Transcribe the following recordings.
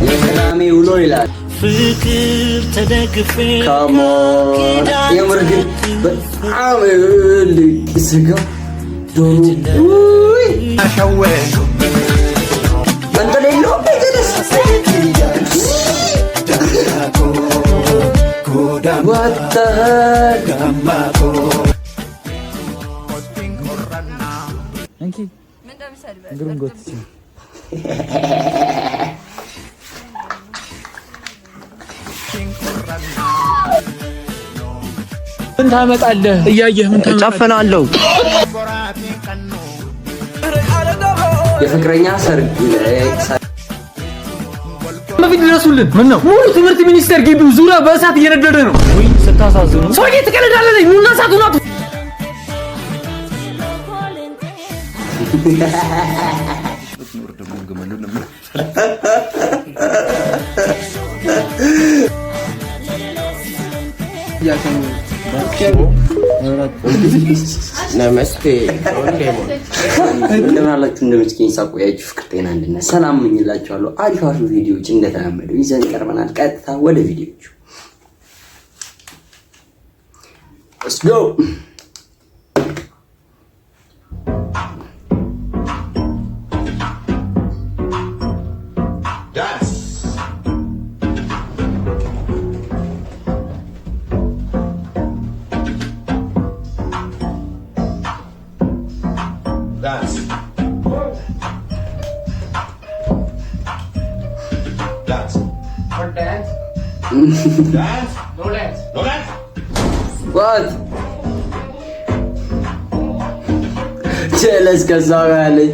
የቅዳሜ ውሎ ይላል። ፍቅር ተደግፌ Come on፣ የምር ግን በጣም ስጋ ዶሮ ውይ እንትን የለውም ቤተደስ። What the heck? እንኪ እግሩን ጎትቼ። ምን ታመጣለህ? እያየህ ምን ታመጣለህ? ጨፍናለሁ። የፍቅረኛ ሰርግ ላይ በፊት ድረሱልን። ምን ነው? ሙሉ ትምህርት ሚኒስቴር ግቢው ዙሪያ በእሳት እየነደደ ነው። ወይ ስታሳዝኑ! ሰውዬ ትቀልዳለህ። ኑና እሳቱን አጥፉ። ነመስቴ። እንደምን አላችሁ? እንደምትገኝ ሳቆያችሁ ፍቅር፣ ጤና፣ አንድነት፣ ሰላም እመኝላችኋለሁ። አሪፍ አሪፍ ቪዲዮዎች እንደተለመደው ይዘን ቀርበናል። ቀጥታ ወደ ቪዲዮቹ let's go። Dance. Dance. What dance? Dance. No dance. No dance. What? ጀለስ ከዛ ጋር ያለች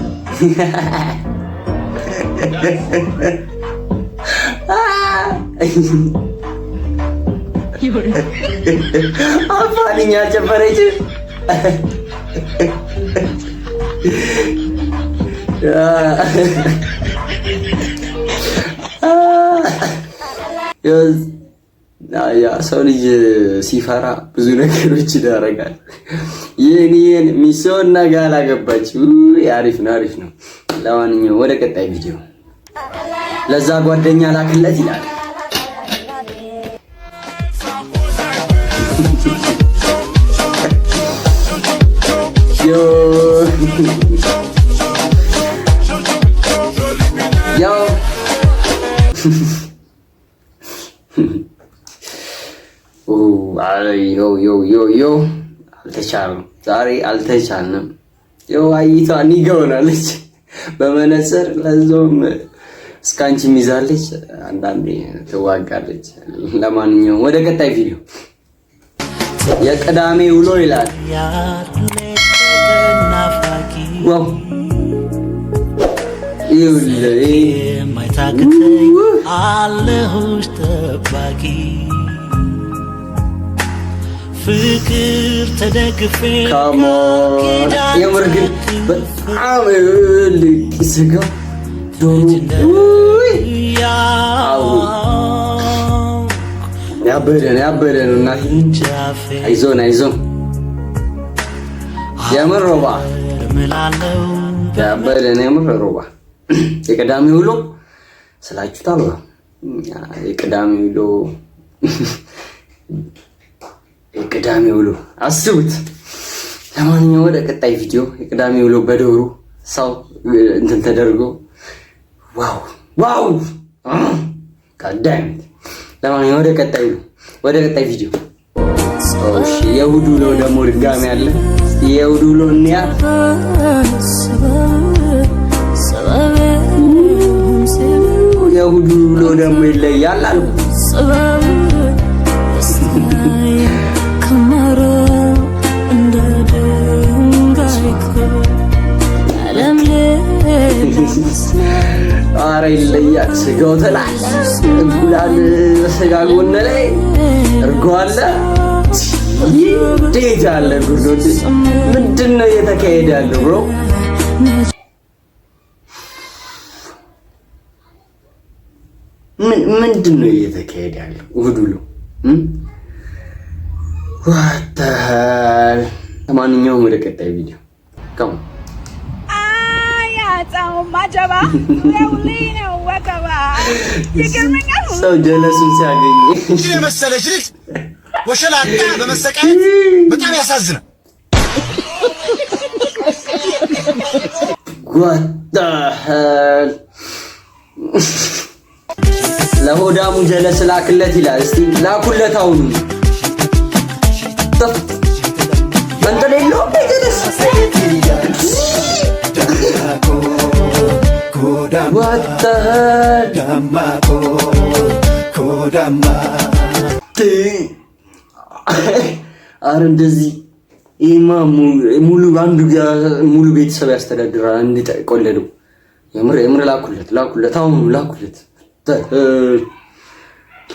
አፋንኛ ጨፈረች። ያ ሰው ልጅ ሲፈራ ብዙ ነገሮች ያደርጋል። ይህን ይህን ሚሶና ጋላ ገባች። አሪፍ ነው፣ አሪፍ ነው። ለማንኛውም ወደ ቀጣይ ቪዲዮ። ለዛ ጓደኛ ላክለት ይላል። Yo yo yo yo yo yo፣ አልተቻልንም፣ ዛሬ አልተቻልንም። Yo አይቷ ኒጋ ሆናለች በመነጽር፣ ለዛውም እስካንቺም ይዛለች፣ አንዳንዴ ትዋጋለች። ለማንኛውም ወደ ቀጣይ ቪዲዮ። የቅዳሜ ውሎ ይላል። Wow፣ ይኸውልህ የማይታክተኝ አለሁሽ ጠባቂ ፍቅር ተደግፌ Come on፣ የምር ግን በጣም ይኸውልህ ስጋ ዶሮ ውይ ያበደ ነው፣ ያበደ ነው። እናቴ አይዞን አይዞን፣ የምር ሮባ ያበደ ነው። የምር ሮባ የቅዳሜ ውሎ ስላችሁታል። የቅዳሜ ውሎ፣ የቅዳሜ ውሎ አስቡት። ለማንኛውም ወደ ቀጣይ ቪዲዮ። የቅዳሜ ውሎ በዶሮ ሰው እንትን ተደርጎ wow wow goddamn። ለማንኛውም ወደ ቀጣይ ወደ ቀጣይ ቪዲዮ። እሺ የእሑድ ውሎ ደግሞ ድጋሚ አለ። እስቲ የእሑድ ውሎ እንያ። የእሑድ ውሎ ደግሞ ይለያል አልኩ። ኧረ ይለያል። ስጋው ተላለ፣ እንቁላል ስጋ ጎን ላይ እርጎ አለ። እንዴት ያለ ጉድ! ምንድን ነው እየተካሄደ ያለው bro? ምንድን ነው እየተካሄደ ያለው? እሑድ ውሎ what the hell። ለማንኛውም ወደ ቀጣይ ቪዲዮ come። አያጣውም አጀባ ዙሪያው ነው ወከባ። ይገርመኛል። ሰው ጀለሱን ሲያገኝ የመሰለች ልጅ ወሸላጣ በመሰቃየት በጣም ያሳዝናል። What the hell? ለሆዳሙ ጀለስ ላክለት ይላል። እስቲ ላኩለት አሁኑ። እንትን የለውም ጀለስ። What the hell? አረ እንደዚህ ይሄማ ሙሉ አንዱ ሙሉ ቤተሰብ ያስተዳድራል። አንድ ቆለደው። የምር የምር ላኩለት፣ ላኩለት፣ አሁኑ ላኩለት።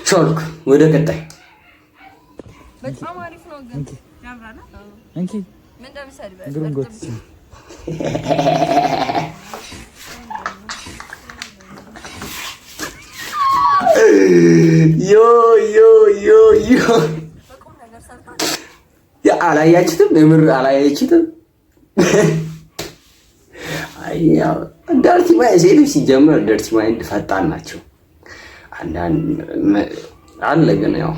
ቻልክ። ወደ ቀጣይ። በጣም አሪፍ ነው ግን ያምራል። እንኪ። ምን እንደምሰሪ እግሩን ጎትቼ። Yo yo yo yo, አላያችሁትም? የምር አላያችሁትም? አይ ያው dirty mind፣ ሴቶች ሲጀምር dirty mind ፈጣን ናቸው። አንዳንድ አለ ግን ያው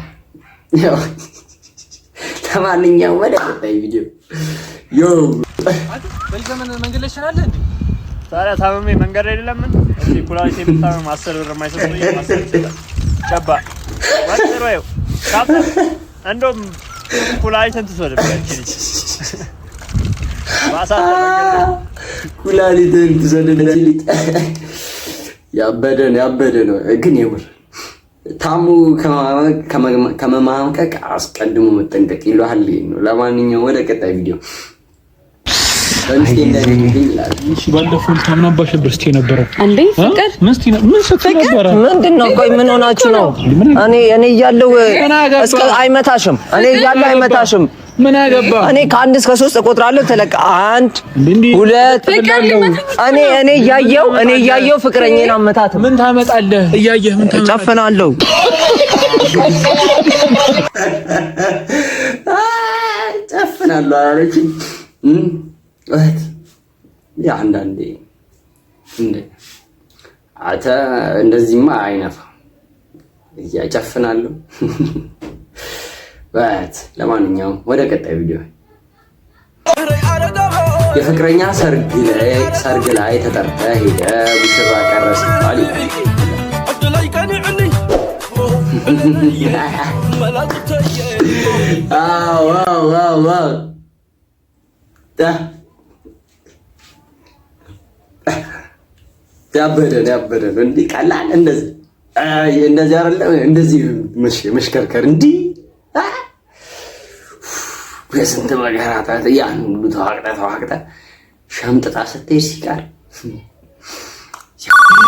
ለማንኛውም ወደ ቀጣይ ቪዲዮ yo። በዚህ ዘመን መንገድ ላይ ይሻላል እንዴ? ታዲያ ታምሜ መንገድ ላይ ለምን እስቲ ኩላሊት የምታመም 10 ብር የማይሰጥ ሰውዬ 10 ይሰጣል። ጨባ ወጥሮ ይኸው እንደውም ኩላሊትን ትውሰድብህ ያቺ ልጅ ማሳጠር መንገድ ላይ። ኩላሊትን ትሰድልህ። ያበደ ነው፣ ያበደ ነው። ግን የምር ታሙ ከመማቀቅ አስቀድሞ መጠንቀቅ ይሏል ነው። ለማንኛውም ወደ ቀጣይ ቪዲዮ። በሚስቴ እንዳይመጡብኝ ይላል። ባለፈው ታምናባሽ ነበር ስትይ ነበረው። እንዴ ፍቅር። ምን ስትይ ምን ስትይ ነበረ? ምንድን ነው? ቆይ ምን ሆናችሁ ነው? እኔ እያለሁ እስከ አይመታሽም። እኔ እያለሁ አይመታሽም። ምን አገባ? እኔ ከአንድ እስከ ሶስት እቆጥራለሁ። ተለቅ አንድ ሁለት። እኔ እያየው ፍቅረኛዬን አመታትም። ምን ታመጣለህ? እያየህ ምን ታመጣለህ? ጨፍናለሁ። ጨፍናለሁ አላለችም። እህት ያ አንዳንዴ እንደ አተ እንደዚህማ አይነፋም። እያጨፍናለሁ በት። ለማንኛውም ወደ ቀጣይ ቪዲዮ። የፍቅረኛ ሰርግ ላይ ተጠርተህ ሄደህ ሙሽራ ቀረ ሲባል ይላል። አዎ፣ ያበደ ነው፣ ያበደ ነው። እንዲህ ቀላል እንደዚህ እንደዚህ አይደለም፣ እንደዚህ መሽከርከር እንዲህ በስንት መከራ ያን ሁሉ ተዋቅጠህ ተዋቅጠህ ሸምጥጣ ስትሄድ ሲቀር።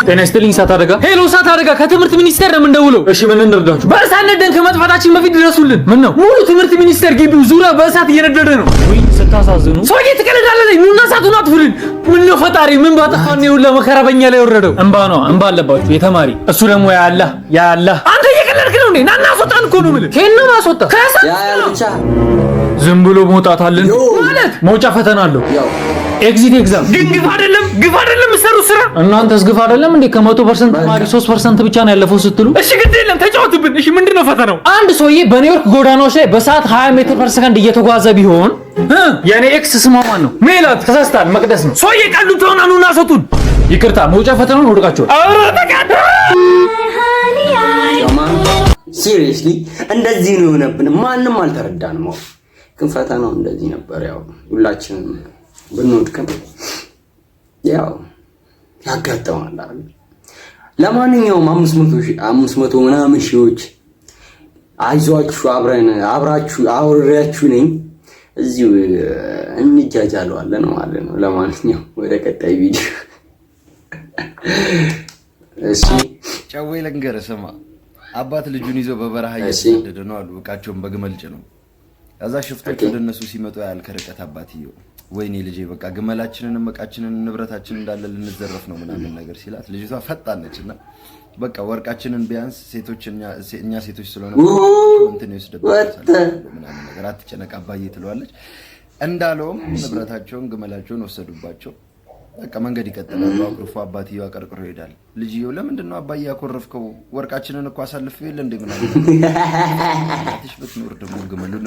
ጤና ይስጥልኝ። እሳት አደጋ። Hello፣ እሳት አደጋ ከትምህርት ሚኒስቴር ነው የምንደውለው። እሺ፣ ምን እንርዳችሁ? በእሳት ነደን፣ ከመጥፋታችን በፊት ድረሱልን። ምን ነው? ሙሉ ትምህርት ሚኒስቴር ግቢው ዙሪያ በእሳት እየነደደ ነው። ወይ ስታሳዝኑ። ሰውዬ ትቀልዳለህ። ኑና እሳቱን አጥፉልን። ምን ነው ፈጣሪ፣ ምን ባጠፋን ነው ሁላ መከራ በእኛ ላይ ወረደው? እንባ ነው፣ እንባ አለባችሁ የተማሪ። እሱ ደግሞ ያ አላህ ያ አላህ። አንተ እየቀለድክ ነው እንዴ? ና እና አስወጣን እኮ ነው የምልህ። ከየት ነው ማስወጣ? ከእሳት ያ ብቻ። ዝም ብሎ መውጣት አለን ማለት መውጫ ፈተና አለው። ያው Exit exam ግን ግፍ አይደለም፣ ግፍ አይደለም የምትሰሩት ስራ። እናንተስ ግፍ አይደለም እንዴ? ከ100% ተማሪ 3% ብቻ ነው ያለፈው ስትሉ። እሺ ግድ የለም ተጫወቱብን። እሺ ምንድን ነው ፈተናው? አንድ ሰውዬ በኒውዮርክ ጎዳናዎች ላይ በሰዓት 20 ሜትር per ሰከንድ እየተጓዘ ቢሆን የኔ ex ስሟ ማን ነው? ሜላት። ተሳስታል፣ መቅደስ ነው። ሰውዬ ቀልዱን ተውና ኑና አስወጡን። ይቅርታ፣ መውጫ ፈተናውን ወድቃችኋል። ኧረ ተቃ Seriously እንደዚህ ነው የሆነብን። ማንም አልተረዳንም። ግን ፈተናው እንደዚህ ነበር። ያው ሁላችንም ብንወድቅም ያው ያጋጥማል አይደል? ለማንኛውም 500 ምናምን ሺዎች አይዟችሁ፣ አብረን አብራችሁ አብሬያችሁ ነኝ። እዚሁ እንጃጃለዋለን ማለት ነው። ለማንኛውም ወደ ቀጣይ ቪዲዮ እሺ። ጨዌ ልንገርህ፣ ስማ፣ አባት ልጁን ይዞ በበረሃ እየተሰደደ ነው አሉ። እቃቸውን በግመል ጭነው ከዛ ሽፍቶች ወደ እነሱ ሲመጡ ያህል ከርቀት አባትየው ወይኔ ልጄ በቃ ግመላችንንም እቃችንን ንብረታችንን እንዳለ ልንዘረፍ ነው ምናምን ነገር ሲላት ልጅቷ ፈጣን ነች እና በቃ ወርቃችንን ቢያንስ ሴቶች እኛ ሴቶች ስለሆነ እንትን ይወስድብናል ምናምን ነገር አትጨነቅ አባዬ ትለዋለች። እንዳለውም ንብረታቸውን ግመላቸውን ወሰዱባቸው። በቃ መንገድ ይቀጥላሉ። አኩርፎ አባትየው አቀርቅሮ ይሄዳል። ልጅየው ለምንድን ነው አባዬ ያኮረፍከው? ወርቃችንን እኮ አሳልፌ የለ እንደ ምናምን። እናትሽ ብትኖር ደግሞ ግመሉን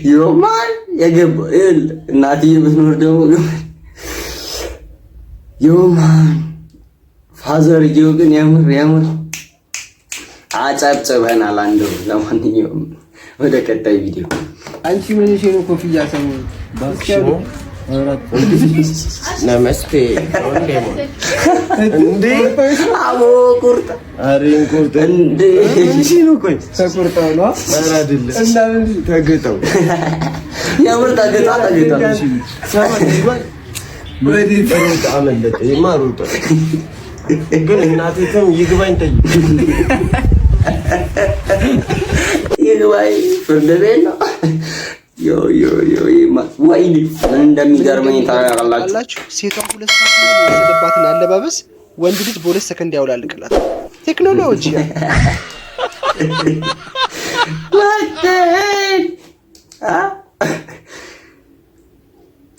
ዮማን የገባ እናትዬ ብትኖር ደግሞ ግመል ዮማን ፋዘርዬው ግን የምር የምር አጨብጭበናል። አንዱ ለማንኛውም ወደ ቀጣይ ቪዲዮ። አንቺ ምን እሺ ነው ኮፍያ ሰሞኑን ነመስቴ እንዴ አቦ ቁርጥ አሬን ቁርጥ እንዴ እሺ ነው ቆይ ተቆርጠው ነው ኧረ አይደለም እና ምን ተግጠው የምር ተግጣ ተግጣ ሩጥ አመለጠ ይማ ሩጥ ግን እናቴ ይግባኝ ጠይቅ ይግባኝ ፍርድ ቤት ነው። ዮ ዮ ዮ ወይኔ ምን እንደሚገርመኝ ታውቃላችሁ? ሴቷ 2 ሰዓት የወሰደባትን አለባበስ ወንድ ልጅ በ2 ሰከንድ ያውላልቅላታል። ቴክኖሎጂ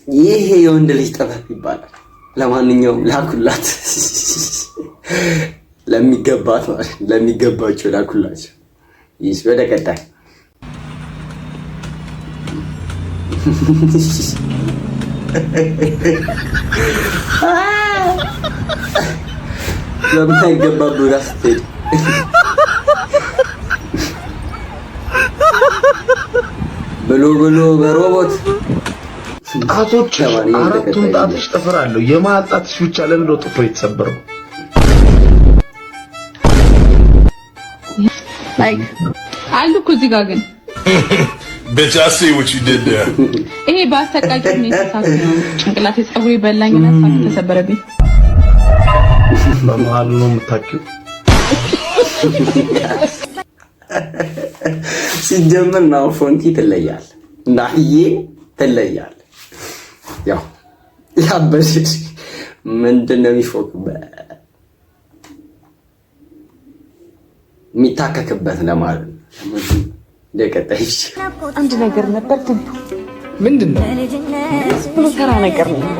ይሄ የወንድ ልጅ ጥበብ ይባላል። ለማንኛውም ላኩላት፣ ለሚገባት ማለት ለሚገባቸው ላኩላቸው። ይህ ወደ ቀጣይ በማይገባ ቦታ ስትሄድ ብሎ ብሎ በሮቦት ጣቶች አራቱም ጣቶች ጥፍር አለው። የመሀል ጣትሽ ብቻ ለምን ነው ጥፍር የተሰበረው? Like አሉ እኮ እዚህ ጋር ግን Bitch, I see what you did there. ይሄ በአሰቃቂ ሁኔታ ሳክ ነው። ጭንቅላቴ ፀጉሬ በላኝና ሳክ ተሰበረብኝ። በመሀሉ ነው የምታውቂው። ሲጀምር ናው ፎንቲ ትለያል፣ ናህዬ ትለያል። ያው ያበሽሽ ምንድን ነው የሚፎክበት የሚታከክበት ለማለት ነው። እንደቀጣይ አንድ ነገር ነበር ግን ምንድን ነው? ብሎ ተራ ነገር ነው።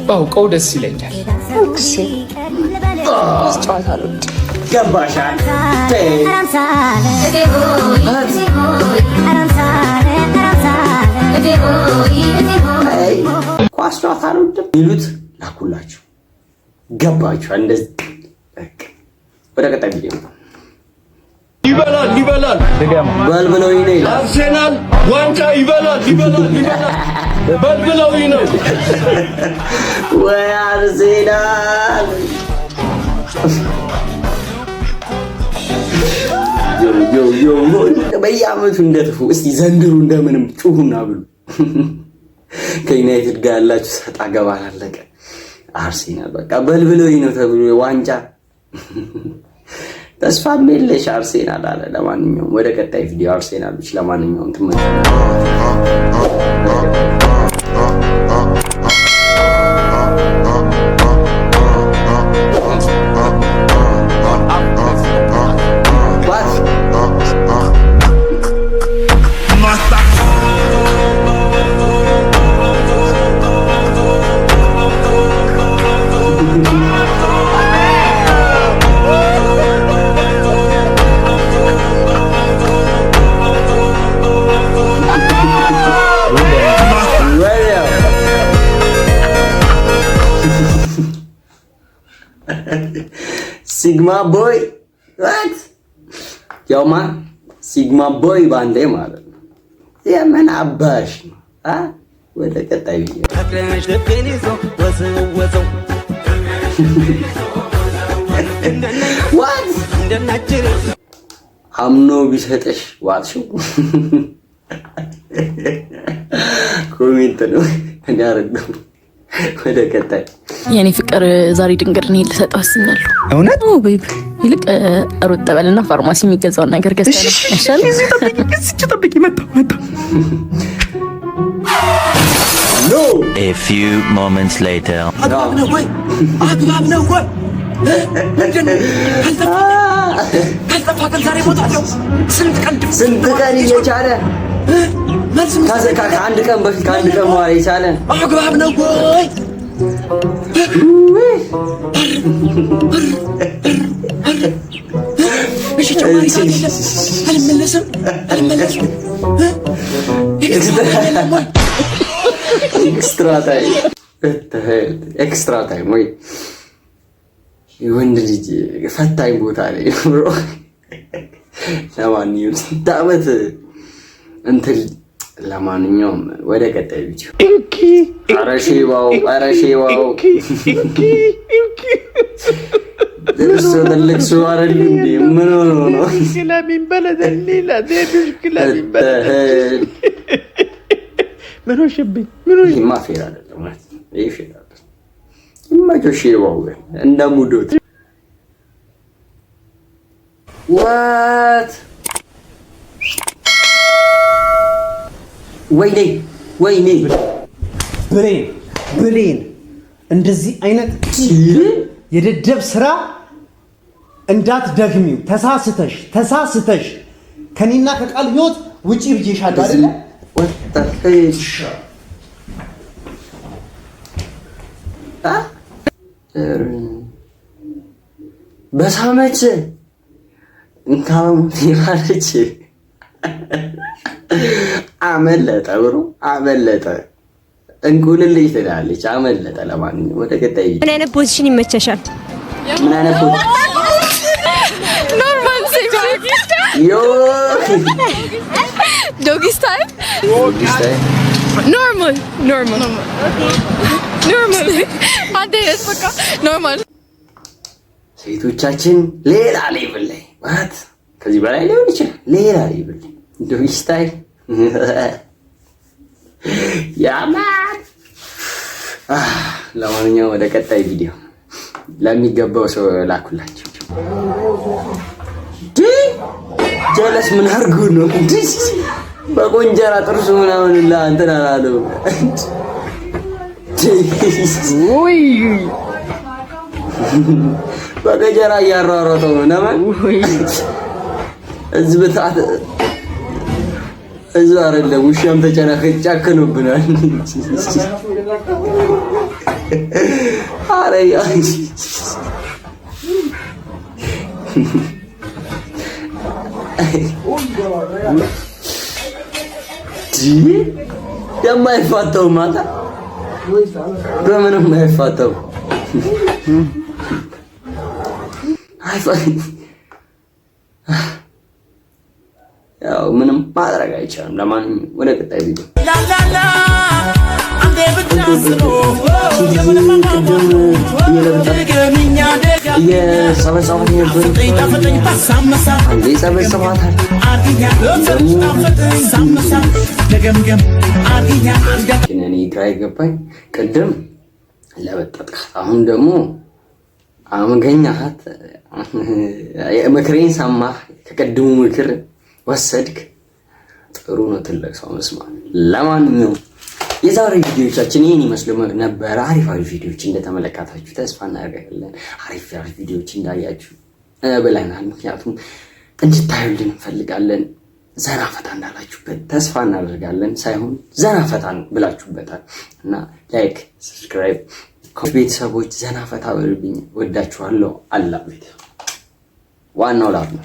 ባውቀው ደስ ይለኛል። እሺ ጨዋታ አልወድም። ገባሻል? ኳስ ጨዋታ አልወድም የሚሉት ላኩላችሁ። ገባችሁ? እንደዚህ ወደ ቀጣይ ቪዲዮ ይበላል ይበላል በል ብለው ነው ይላል። አርሴናል ዋንጫ ይበላል ይበላል ይበላል በል ብለው ነው። ወይ አርሴናል ዮ ዮ በየአመቱ እንደጥፉ። እስቲ ዘንድሮ እንደምንም ጩሁና ብሉ። ከዩናይትድ ጋር ያላችሁ ሰጣ ገባ አላለቀ። አርሴናል በቃ በልብለው ነው ተብሎ ዋንጫ ተስፋም የለሽ አርሴናል አለ። ለማንኛውም ወደ ቀጣይ ቪዲዮ አርሴናሎች፣ ለማንኛውም ትመ Sigma boy what ያውማ sigma boy ባንዴ ማለት ነው። የምን አባሽ ነው? ወደ ቀጣይ ቪዲዮ what አምኖ ቢሰጥሽ ዋጥሽው comment ነው እንዲያረገው። ወደ ቀጣይ የኔ ፍቅር ዛሬ ድንገት እኔ ልሰጠው ወስኛለሁ። እውነት babe፣ ይልቅ ሮጥ በልና ፋርማሲ የሚገዛውን ነገር ገዝተህ ነው ይሻላል። ጠብቂ፣ መጣሁ መጣሁ። A few moments later. አግባብ ነው ወይ? አግባብ ነው ወይ? ምንድን ነው? ካልጠፋ ቀን ዛሬ እሞታለሁ። ስንት ቀን ስንት ቀን እየቻለ ከአንድ ቀን በፊት፣ ከአንድ ቀን በኋላ የቻለ። አግባብ ነው ወይ? እሺ ጨማሪ ሰዓት የለም። አልመለስም፣ አልመለስም። Extra time፣ extra time ወይ የወንድ ልጅ ፈታኝ ቦታ ላይ bro። ለማንኛውም ስንት ዓመት እንትን፣ ለማንኛውም ወደ ቀጣይ ቪዲዮ። ኧረ ሼባው፣ ኧረ ሼባው፣ እርሶ ትልቅ ሰው አይደል እንዴ? ምን ሆኖ ነው? مشكلة من بلد الليلة دي مشكلة من بلد ምን ሆንሽብኝ? ምን ሆንሽ? ይሄማ fair አይደለም፣ እውነት ይሄ fair አይደለም። ይመቸው ሼባው ግን እንደ ሙዶት what? ወይኔ ወይኔ! ብሌን፣ ብሌን፣ እንደዚህ አይነት የደደብ ስራ እንዳትደግሚው። ተሳስተሽ ተሳስተሽ ከኔና ከቃል ህይወት ውጪ ብዬሻለሁ አይደለ? What? በሳመች እንካሙት ማለች፣ አመለጠ bro፣ አመለጠ። እንቁልልሽ ትላለች፣ አመለጠ። ለማንኛውም ወደ ቀጣይ። ምን አይነት position ይመቸሻል? ምን አይነት Normal. Yo. Doggy style. Normal, normal, normal። አንተ በቃ normal። ሴቶቻችን ሌላ level ላይ ማለት ከዚህ በላይ ሊሆን ይችላል። ሌላ level ላይ doggy style ያማል። ለማንኛውም ወደ ቀጣይ ቪዲዮ፣ ለሚገባው ሰው ላኩላቸው። ጀለስ ምን አድርጉ ነው? በቆንጀራ ጥርሱ ምናምን ላ እንትን አላለው። ውይ፣ በገጀራ እያሯሯጠው ነው። ለማን እዚህ በታት እዚህ አይደለም፣ ውሻም ተጨናከ ጫክኖብናል። አረ የማይፋተው ማታ በምንም አይፋተው። ያው ምንም ማድረግ አይቻልም። ለማንኛውም ወደ ቀጣይ ቪዲዮ። ቅድም እየጸበጸባት ነበር። አንዴ ጸበጸባታል። ግን እኔ ግራ የገባኝ ቅድም ለበጠጥካት፣ አሁን ደግሞ አመገኛሃት፣ ምክሬን ሰማህ፣ ከቅድሙ ምክር ወሰድክ። ጥሩ ነው ትልቅ ሰው መስማት። ለማንኛውም የዛሬ ቪዲዮቻችን ይህን ይመስሉ ነበረ። አሪፍ አሪፍ ቪዲዮዎች እንደተመለከታችሁ ተስፋ እናደርጋለን። አሪፍ አሪፍ ቪዲዮዎች እንዳያችሁ ብለናል። ምክንያቱም እንድታዩልን እንፈልጋለን። ዘና ፈታ እንዳላችሁበት ተስፋ እናደርጋለን። ሳይሆን ዘና ፈታ ብላችሁበታል እና like፣ subscribe ቤተሰቦች ዘና ፈታ በሉልኝ። ወዳችኋለሁ። አላ ቤት ዋናው love ነው።